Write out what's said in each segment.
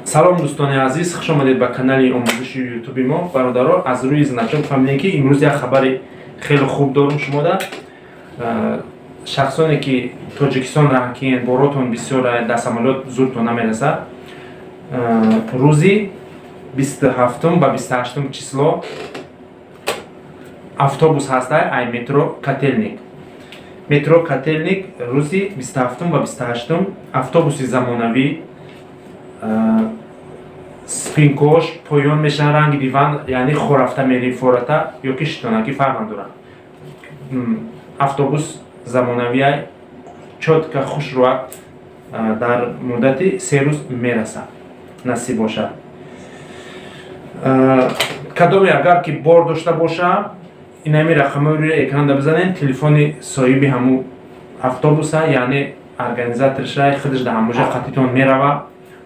Салом, дӯстони азиз, хуш омадед ба канали омӯзиши ютуби мо. Бародаро, аз рӯи значок фаҳмидем, ки имрӯз як хабари хеле хуб дорум шумода. Шахсоне ки Тоҷикистон раҳкиен, боротон бисёр, дар самолёт зудтон намерасад. Рӯзи 27 ба 28 число автобус ҳастай ай метро Котельник. Метро Котельник рӯзи 27 ва 28 автобуси замонавӣ, спинкош поён мешаванд, ранги диван, яъне хорафта мери фората ё ки шитонаки, фарқ надорад. Автобус замонавиай, чётко, хушрӯак, дар муддати 3 рӯз мерасад, насиб бошад. Кадоме агар ки бор дошта боша, инами рақамҳои рӯи экранда бизанед, телефони соҳиби ҳамун автобуса, яъне организаторша, худаш дар ҳамуҷа қатитон мерава,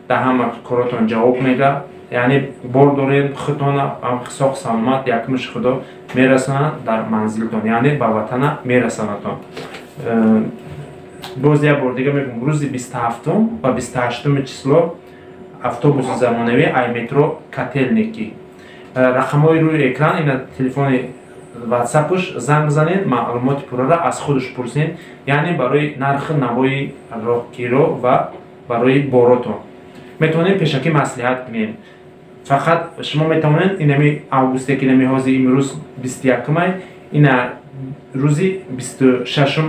дар ҳама коротон ҷавоб мега. Яъне бор доред, худтона соқ саломат, якмиш худо мерасонад дар манзилтон, яъне ба ватана мерасонадтон. Боз як бор дига мегӯм: рӯзи 27-ум ва 28-уми число автобуси замонавӣ ай метро Котельники, рақамҳои рӯи экран, ина телефони ватсапуш, занг бизанед, маълумоти пуррара аз худаш пурсед, яъне барои нархи навои роҳкиро ва барои боротон метавонем пешакӣ маслиҳат кунем. Фақат шумо метавонед инами августе ки инами ҳозир имрӯз 21-май, ина рӯзи 26-ум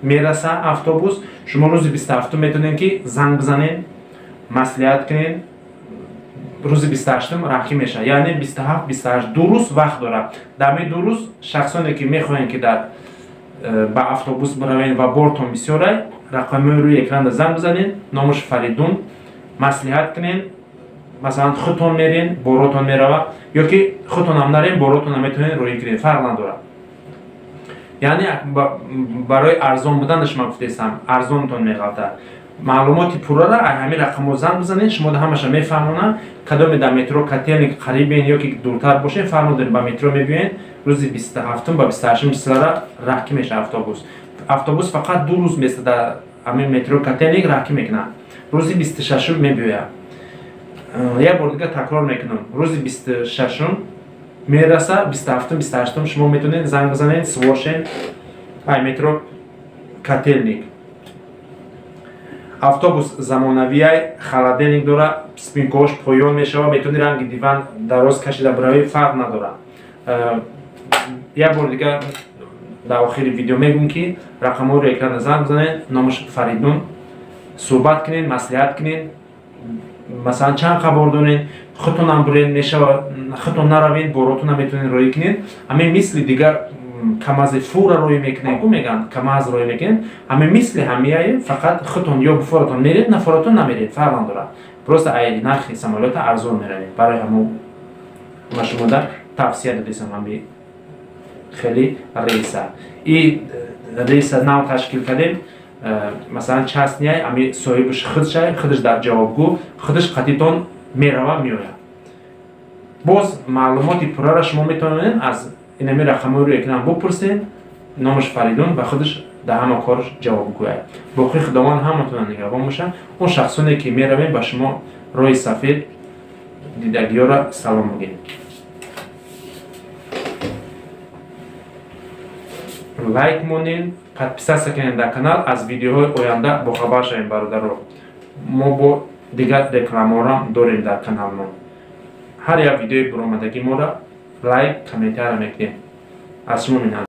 мераса автобус, шумо рӯзи 27-ум метавонед ки занг бизанед, маслиҳат кунед. Рӯзи 28-ум раҳкӣ мешавад, яъне 27, 28, 2 рӯз вақт дорад. Дар ҳамин 2 рӯз шахсоне ки мехоҳем ки дар ба автобус биравед ва бортон бисёрай, рақамҳои рӯи экранда занг бизанед, номаш Фаридун, маслиҳат кунед. Масалан, худтон мерен, боротон мерава, ё ки худтонам нарен, боротонам метавонед роҳӣ кунед, фарқ надорад. Яъне барои арзон буданаш ман гуфтаистам, арзонтон меғалтад. Маълумоти пуррара ай ҳамин рақамҳо занг бизанед, шумо ҳамаша мефаҳмонад. Кадоме дар метро Котельник қарибен ё ки дуртар бошед, фарқ надоред, ба метро мебиёед. Рӯзи 27-ум ба 28-ум числара раҳкӣ мешавад автобус. Автобус фақат 2 рӯз места дар ҳамин метро Котельник раҳкӣ мекунад, рӯзи 26-ум мебиёяд. Як бор дига такрор мекунам: рӯзи 26-ум мераса, 27-ум, 28-ум шумо метавонед занг бизанед, сувор шед ай метро Котельник. Автобус замонавиай, холодильник дора, спинкаош поён мешава, метавони ранги диван дароз кашида биравӣ, фарқ надорад. Як бор дига дар охири видео мегӯм, ки рақамҳоро экрана занг бизанед, номаш Фаридун, суҳбат кунед, маслиҳат кунед. Масалан, чанд хабор доред, худтонам буред мешава, худтон наравед, боротона метавонед роҳӣ кунед. Ҳамин мисли дигар камази фура роҳӣ мекунед, ку мегӯянд, камаз роҳӣ мекунед, ҳамин мисли ҳамияе, фақат худтон ё фуратон меред, на фуратон намеред, фарқ надорад. Просто ай нархи самолёта арзон меравед. Барои ҳамон ма шумода тавсия додисам ҳами хеле рейса. И рейса нав ташкил кардем, масалан, частный, ами соҳибаш худшай, худаш дар ҷавобгӯ, худаш қатитон мерава, меояд. Боз маълумоти пуррара шумо метавонед аз инами рақамҳои рӯи экран бупурсед, номаш Фаридун ва худаш дар ҳама кораш ҷавобгӯяд. Боқӣ Худованд ҳаматона нигаҳбон бошад. Он шахсоне ки меравем, ба шумо роҳи сафед, дидагиёра салом бигӯед, лайк монед, подписаться кунед дар канал, аз видеоҳои оянда бохабар шавем. Бародаро, мо бо дигар рекламаҳоам дорем дар каналмон. Ҳар як видеои буромадагӣ моро лайк, комментария мекунем, аз шумо миннат.